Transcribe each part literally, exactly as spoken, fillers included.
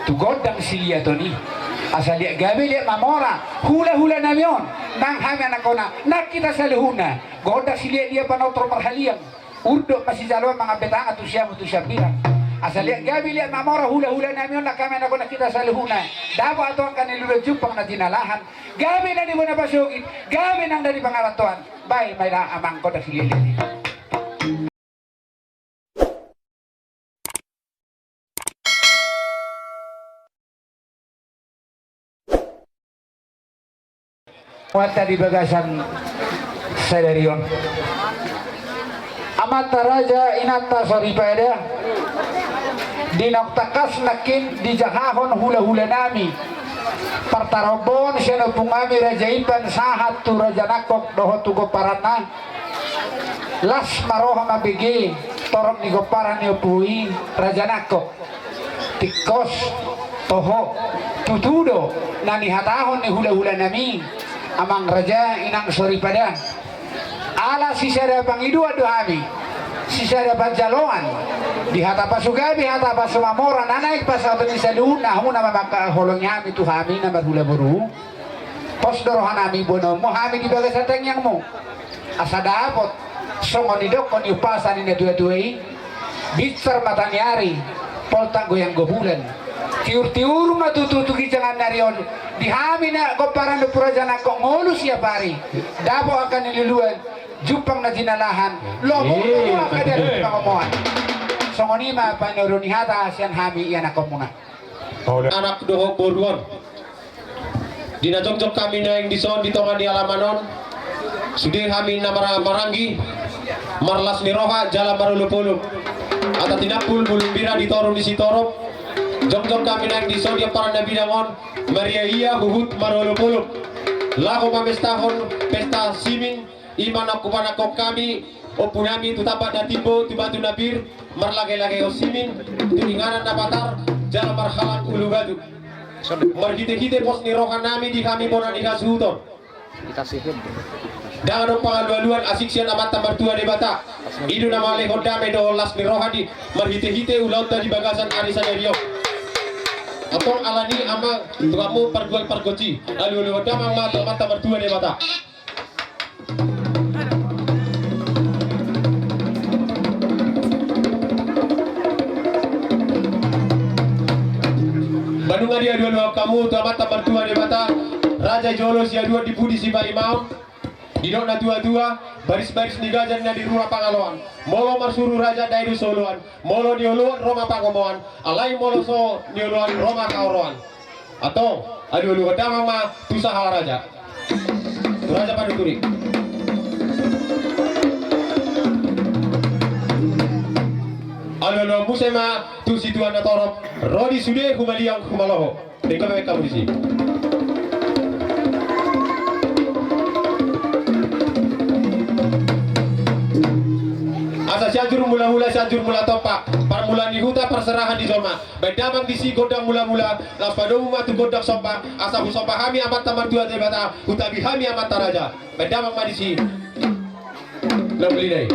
tu gondang siliaton i. Asa liat gabe liat mamora hulahula nami on, nang hami anakkonna, nang hita saluhutna. Gondang siliat dia panortor marhaliang, urdot masijaloan mangambe tangan tu siamun tu siambirang. Asa liat gabe liat mamora hulahula nami on, nang hami anakkonna, nang hita saluhutna. Dapot atoan angka na niluluan, jumpang na jinalahan, gabe na di bona pasogit, gabe nang na di pangarantoan. Baen ma da amang gondang siliat i. Muat di bagasan sadari on, amanta raja, inanta soripada, di naung tangkas nangkin dijahahon hulahula nami partaromboon sian ompung nami Raja Iban sahat tu Raja Nangkok dohot tu gomparanna. Las ma roha mambege torop ni gomparan ni ompu i, Raja Nangkok. Tingkos, toho, tutu do na nihatahon ni hulahula nami, amang raja, inang soripada. Ala sisada pangidoan do hami, sisada panjaloan, di hata pasugabe, hata pasumamora na naeng pasahaton ni saluhutna hamu na mamangkaholongi hami tu hami na marhula boru. Pos do roha nami boanonmu hami di bagasan tangiangmu. Asa dapot songon nidokkon ni umpasa ni natuatua i: Binsar mataniari, poltak goyang gobulan. Tiurtiur ma tutu tu ginjangan ni ari on di hami na gomparan ni Ompu Raja Nangkok, ngolu siap ari, dapot angka na niluluan, jumpang na jinalahan, lomo angka na di pangomoan. Songon i ma pangido ni hata sian hami ianakkonmuna. Anak dohot boru on. Di na jongjong hami naeng dison di tonga ni alaman on, sude hami na mara-, maranggi, marlas ni roha jala marolopolop. Ata tinampul bulung bira di toru ni sitorop. Jongjong hami naeng dison di amparan na bidang on, mariaia huhut marolopolop, laho mamestahon pesta simin. I ma naung hupanangkok hami ompunami tu Tampak na Timbo, tu Batu na Pir, marlagelagehon simin tu inganan na patar jala marhalak ulu batu. Marhitehite pos ni rohanami di hami bona ni hasuhuton, ndang adong pangalualuan asing sian Amanta Martua Debata. I do na mangalehon dame dohot las ni roha di marhitehite ulaonta di bagasan ari sadari on. Antong alani i, amang, tu hamu pargual pargonsi, alualuhon damang ma tu Amanta Martua Debata. Nunga dialualuhon hamu tu Amanta Martua Debata, raja jolo siaduon, di pudi sipaimaon. Didok natuatua, barisbaris ni gaja ninna di rura Pangaloan. Molo marsuru raja dae do so oloan, molo nioloan ro ma pangomoan, alai molo so nioloan ro ma haoroan. Antong, alualuhon damang ma tu sahala raja. Tu raja panuturi. Alualuhon muse ma tu situan na torop, ro di sude humaliang humaloho. Dengke ma hamu disi. Asa Sianjur Mulahula, Sianjur Mulatompa, parmulaan ni huta, parserahan ni jolma. Baen damang disi gondang mulamula, laos padomu ma tu gondang somba, asa husomba hami Amanta Martua Debata, hutabi hami amanta raja. Baen damang ma disi. Lagu lina i.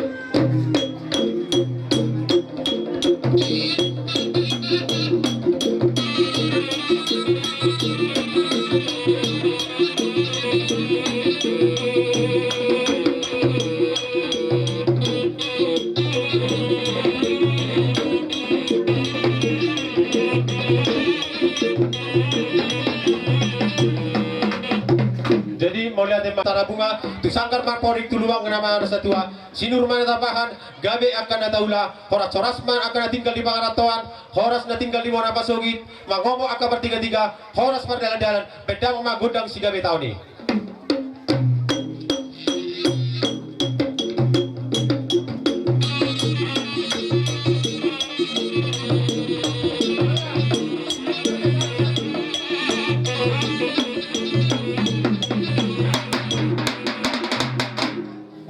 Jadi mauliate ma, tarabunga tu sanggar marporik, tu lubang na marsatua, sinur ma na tapahan, gabe angka na taula, horashoras ma angka na tinggal di pangarantoan, horas na tinggal di bona pasogit, mangomo angka partigatiga, horas pardalandalan. Baen damang ma gondang si gabe taon i.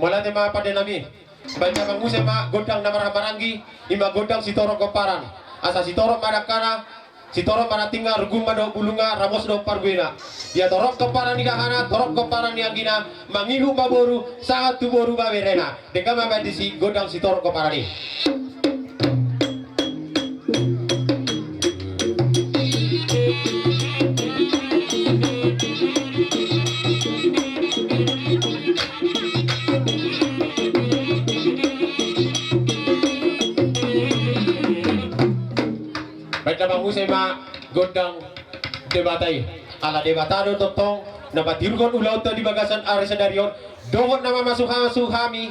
Mauliate ma pandenami. Baen damang muse ma gondang na marhahamaranggi, i ma gondang sitorop gomparan. Asa sitorop ma dangkana, sitorop ma rantingna, rugun ma dohot bulungna, ramos dohot parguena. Ia torop gomparan ni hahana, torop gomparan ni anggina, mangihut ma boru, sahat tu boru ma berena. Dengke ma baen disi gondang sitorop gomparan i. Sema gondang Debata i. Ala Debata do tongtong na patiruhon ulaonta di bagasan ari sadari on, dohot na mamasumasu hami,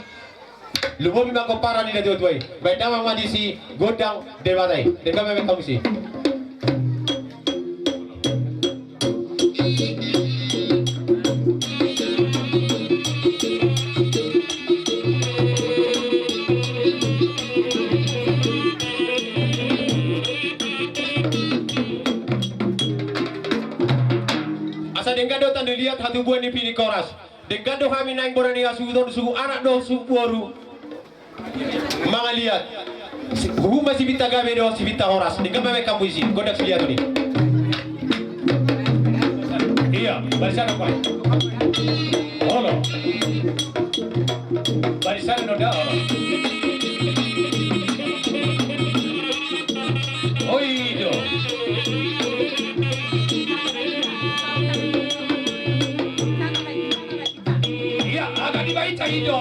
lumobi ma pomparan ni natuatua i. Baen damang ma disi gondang Debata i. Denggan ma hamu disi. Asa denggan do tanda liat hatubuan ni pining horas. Denggan do hami naeng bona ni hasuhuton, suhut anak dohot suhut boru mangaliat. Huhut ma sipinta gabe dohot sipinta horas. Denggan ma hamu disi gondang siliaton i. Ia, barisan on, Pak. Olo. Barisan on da, olo. Oi do. Ia, agak dibaen cai do.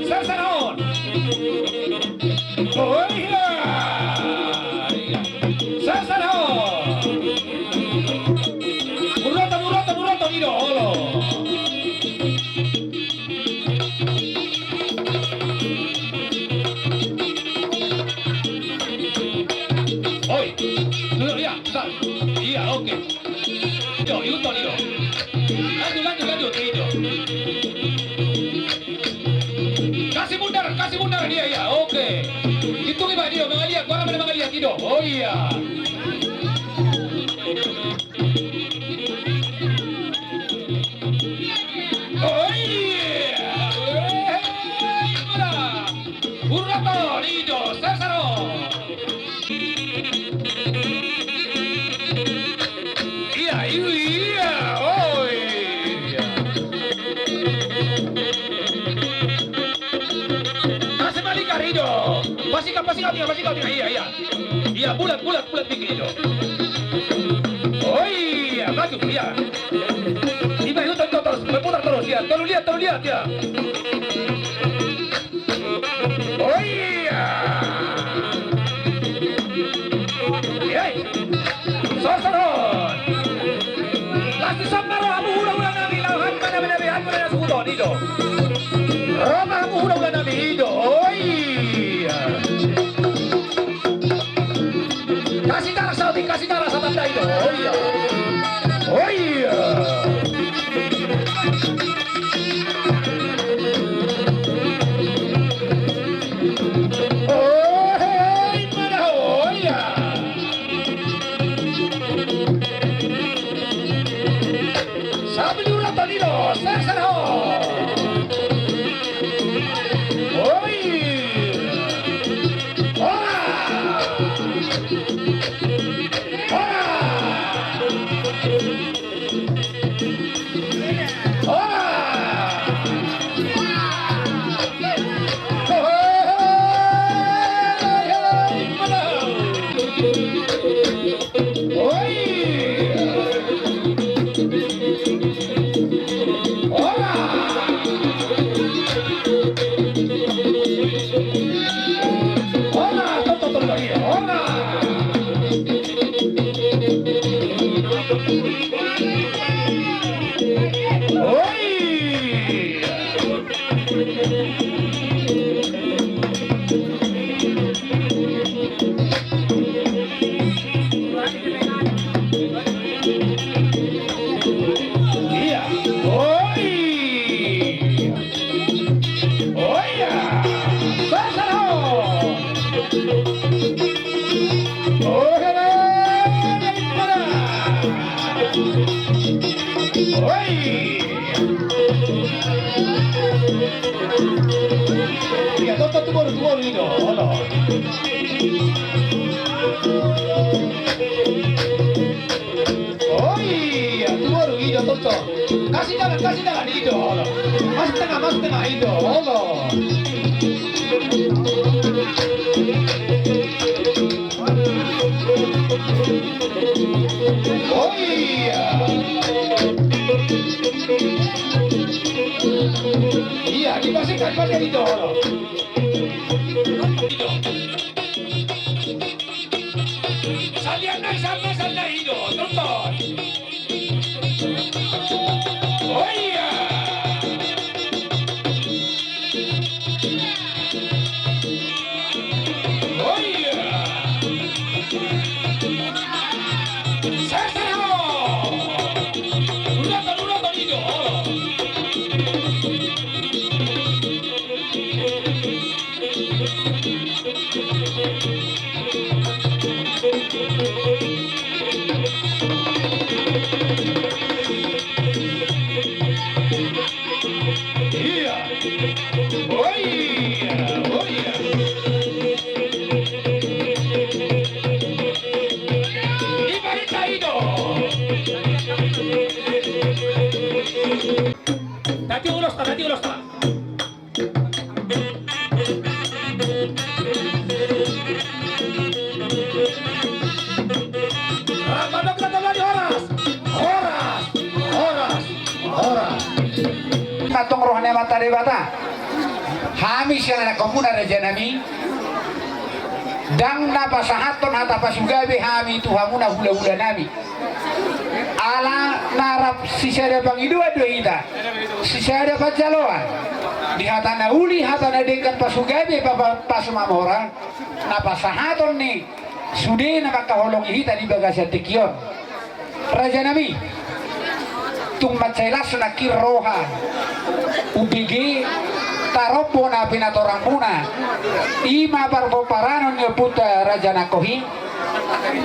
Serserhon. Oh, ia. Serserhon. Uroton, uroton, uroton, i do, olo. Oi. Duduk, ia, sa-, ia, oke. Ido, ihuthon, ido. Lanjut, lanjut, lanjut, ido. Kasih bundar, kasih bundar dia, ia, oke. Hitung iba, ido, mangaliat, barang mana mangaliat, ido. Oh, ia. Oh, ia. Uroton, ido, serserhon. Ia, ia, oi. Kasih balik, ido. Pasikat, pasikat, ia, pasikat, ia, ia, ia. Ia, bulat, bulat, bulat dikit, ido. Oh, ia, maju, ia. Iba, ihuthon, terus, berputar terus, ia. Tolu liat, tolu liat, ia. Oh, ia. Ia, i. Serserhon. Las ni son ma rohamu hulahula nami, laho hami manabenabe, hami ma na suhuton, ido. Ro ma hamu hulahula nami, ido. Oh, ia. Kasih tara saotik, kasih tara satanda, ido. Oh, ia. Oh, ia. Oh, hei, mana, oh, ia. Sambil uroton, ido, serserhon. Oi. Horas. Horas. Horas. Oi. Horas. Horas, toto, toto, toto, horas. Oi. Ia. Oi. Oi, ia. Serserhon. Oh, hele. Oi. Ia, toto, tu boru, tu boru, ido, olo. Oh, ia, tu boru, ido, toto. Kasih jalan, kasih jalan, ido, olo. Masuk tengah, masuk tengah, ido, olo. Oh, ia. Ia, dipastikan pada, ido, olo. Ido. Ia na sama sana ido, trombon. Oh iya. Oh iya. Sesero. Udah, udah, ido. Iya. Oh iya, oh iya. Di barita ido. Tadi ulos ta, tadi ulos ta. Horas, horas, horas, horas. Antong roha ni Amanta Debata. Hami sian anakhonmuna, rajanami, ndang na pasahathon hata pasugabe hami tu hamuna hulahulanami. Ala na rap sisada pangidoan do hita, sisada panjaloan. Di hata na uli, hata na denggan, pasugabe, pa-, pa-, pasumamora, na pasahaton ni sude na mangkaholongi hita di bagasan tingki on. Rajanami, tung mansai las nangkin roha umbege tarombo na pinatorangmuna, i ma parpomparanon ni ompunta Raja Nangkohi.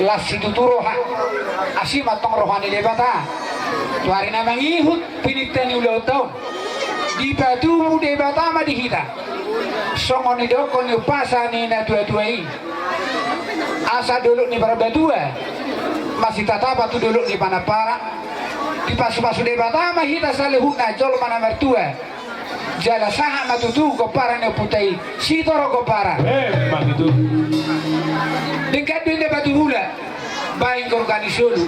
Las situtu roha, asi ma antong roha ni Debata. Tu ari na mangihut pininta ni ulaonta on, dipatubu Debata ma di hita, songon nidokkon ni umpasa ni natuatua i, asa dolok ni Parbatua masitatapan tu dolok ni Panamparan. Dipasupasu Debata ma hita saluhutna jolma na martua. Jala sahat ma tutu gomparan ni ompunta i, sitorop gomparan. Emma tutu. Denggan do inda batu hula, bahen gorga ni solu.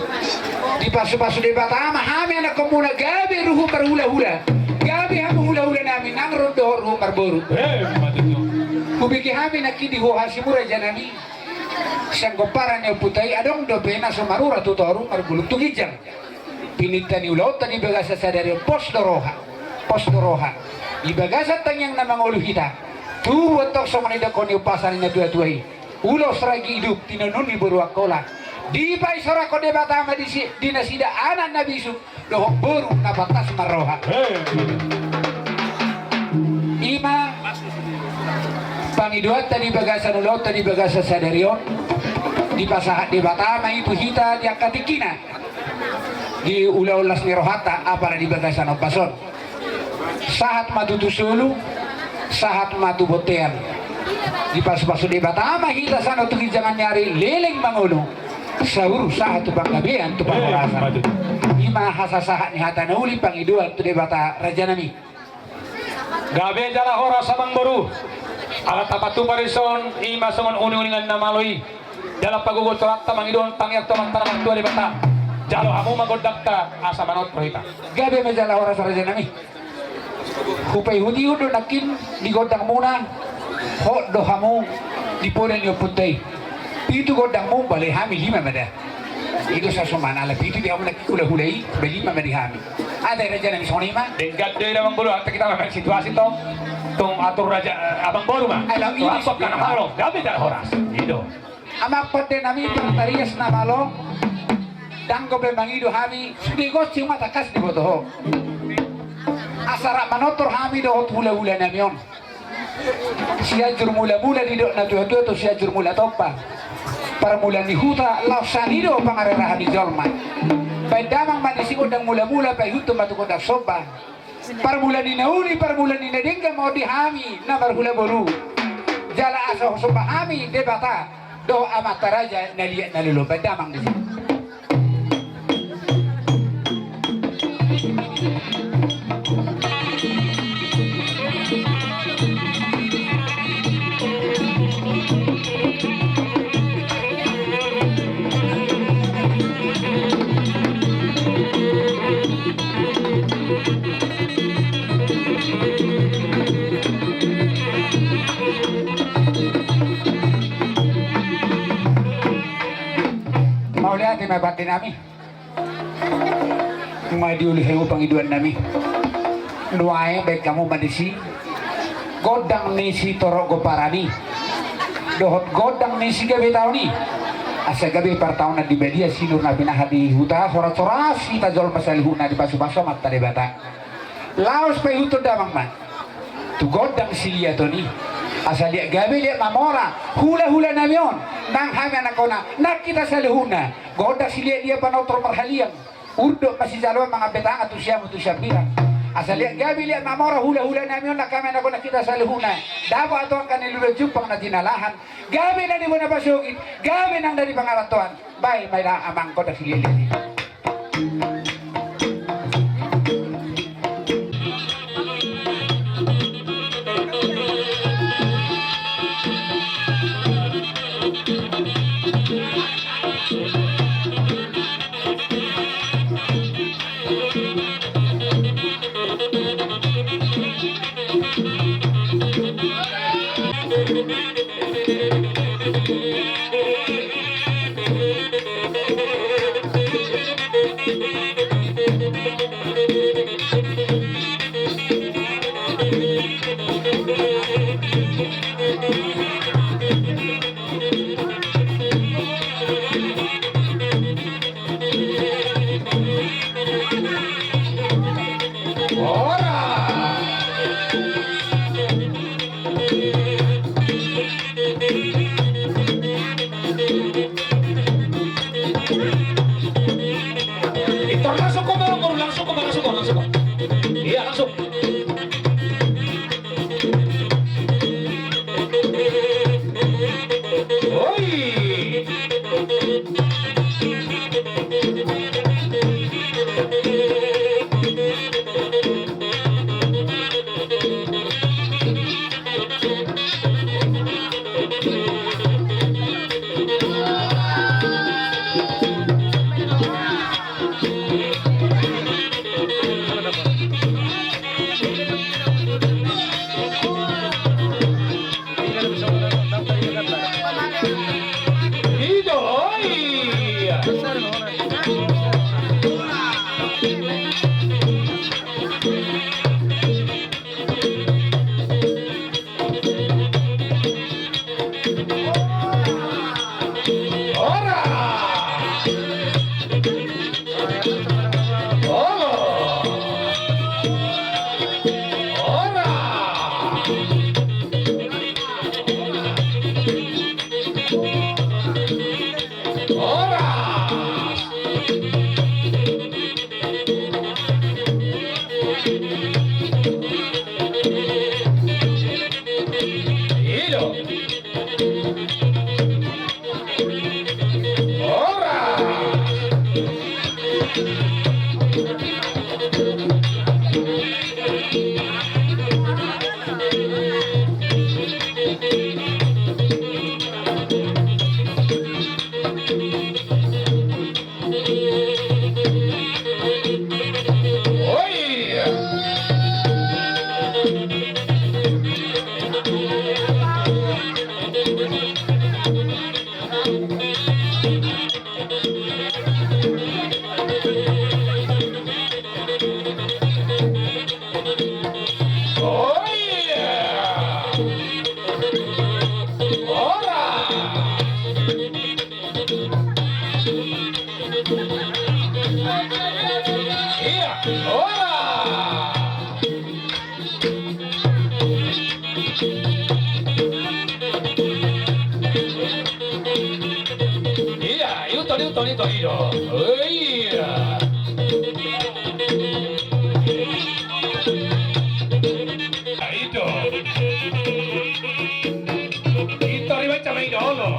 Dipasupasu Debata ma hami anakhonmuna gabe ruhut marhulahula, gabe hamu hulahulanami nang ro dohot ruhut marboru. Emma tutu. Hubege hami nangkin di ho hasimu, rajanami, sian gomparan ni ompunta i, adong dope na so marura tu toru, margulung tu ginjang. Pininta ni ulaonta di bagasan sadari on, pos do roha, pos do roha. Di bagasan tangiang na mangolu hita, tubu antong songon nidokkon ni umpasa ni natuatua i, ulos ragi idup, tinonun ni boru Angkola. Dipaisoranghon Debata ma di si-, di nasida anak na bisuk dohot boru na pantas marroha. Hei. I ma pangidoanta di bagasan ulaonta di bagasan sadari on. Dipasahat Debata ma i tu hita di angka tingkina. Di ulaon las ni rohanta, apala di bagasan ombas on. Sahat ma tutu solu, sahat ma tu bontean. Dipasupasu Debata ma hita sian on tu ginjangan ni ari, leleng mangolu, saur sahat tu panggabean, tu parhorasan. Eh, ima tutu. I ma hasasahat ni hata na uli pangidoan tu Debata, rajanami. Gabe jala horas, amangboru. Ala tapatupa dison, i ma songon uninguningan na malo i. Jala pagogo toranta mangidohon tangiang tu Amanta na martua Debata. Jalo hamu ma gondangta asa manortor hita. Gabe ma jala horas, rajanami. Hupaihutihut do nangkin di gondangmuna, hot do hamu di poda ni ompunta i. Pitu gondangmu, bale hami lima ma da. I do sasomana, ala pitu di hamu nangkin hulahula i, bale lima ma di hami. Ate, rajanami, songon i ma. Denggan do i, amangboru, ate, hita ma main situasi tong. Tung atur raja, eh, amangboru ma. Ai, lau, tu ini atok kan, amangboru. Gabe jala horas. I do. Amang pandenami, partarias na malo. Ndang gabe mangido hami, sude gonsi ma tangkas diboto ho. Asa rap manortor hami dohot hulahulanami on. Sianjur Mulamula didok natuatua tu Sianjur Mula Tompa. Parmula ni huta, laos sian i do pangarerahan ni jolma. Baen damang ma disi gondang mulamula, paihuthon ma tu gondang somba. Parmula ni na uli, parmula ni na denggan ma on di hami na marhula boru. Jala asa husomba hami Debata dohot amanta raja na liat na lolo. Baen damang disi. Mauliate ma pande nami. Madioli hamu pangidoan nami. Nuaeng baen hamu ma disi gondang ni sitorop gomparan i dohot gondang ni sigabe taon i. Asa gabe partaonan di badia sinur na pinahan di huta, horas-horas hita jolma saluhutna dipasupasu Amanta Debata. Laos paihuthon damang ma tu gondang siliaton i. Asa liat gabe liat mamora hula-hula nami on, nang hami anakkonna, nang hita saluhutna. Gondang siliat-liat panortor marhaliang, urdot masijaloan mangambe tangan tu siamun tu siambirang. Asa liat gabe liat mamora hula-hula nami on, nang hami anakkonna, nang hita saluhutna. Dapot atoan angka na niula jumpang na jinalahan, gabe na di bona pasogit, gabe nang na di pangarantoan. Baen ma da amang gondang siliat-liat i. Ora! Intor, langsung ko, langsung ko, langsung ko, langsung ko. Iya, langsung. Oi. Ora! Olo! Ora! Ora! Ido. Ora. Ia, ora! Ia, ihuthon, ihuthon, ihuthon, ido. Ia. Ido. Itor i baca ma ido, olo.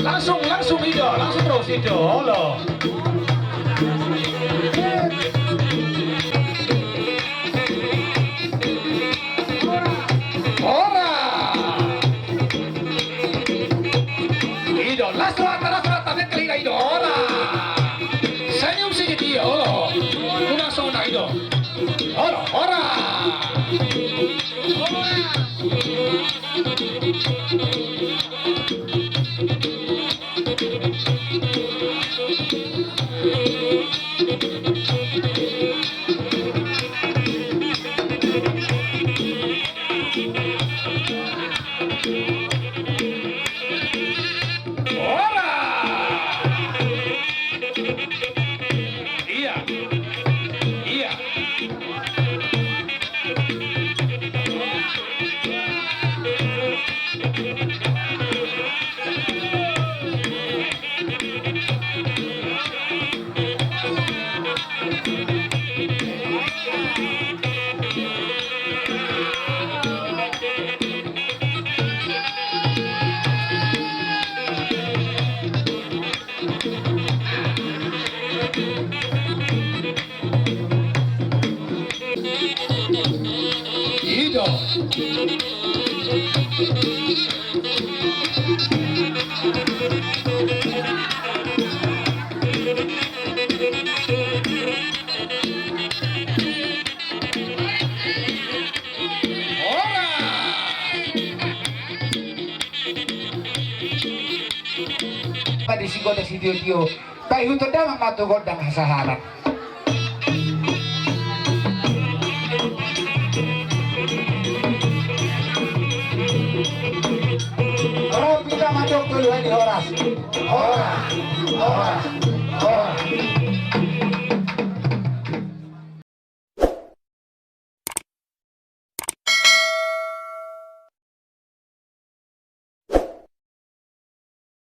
Langsung, langsung, Ido, langsung terus, Ido, olo. Ora. Ido, las rohanta, las rohanta, bengkel, Ido, ora. Senyum sedikit, Ido, olo. Unang sonang, Ido. Ora, ora. Ora! Ia. Ia. Ido. Ora. Padi si gondang sitio-tio. Baik, huta damang ma tu gondang hasaharan. Ro pita madok tu luhani horas. Horas, horas, horas.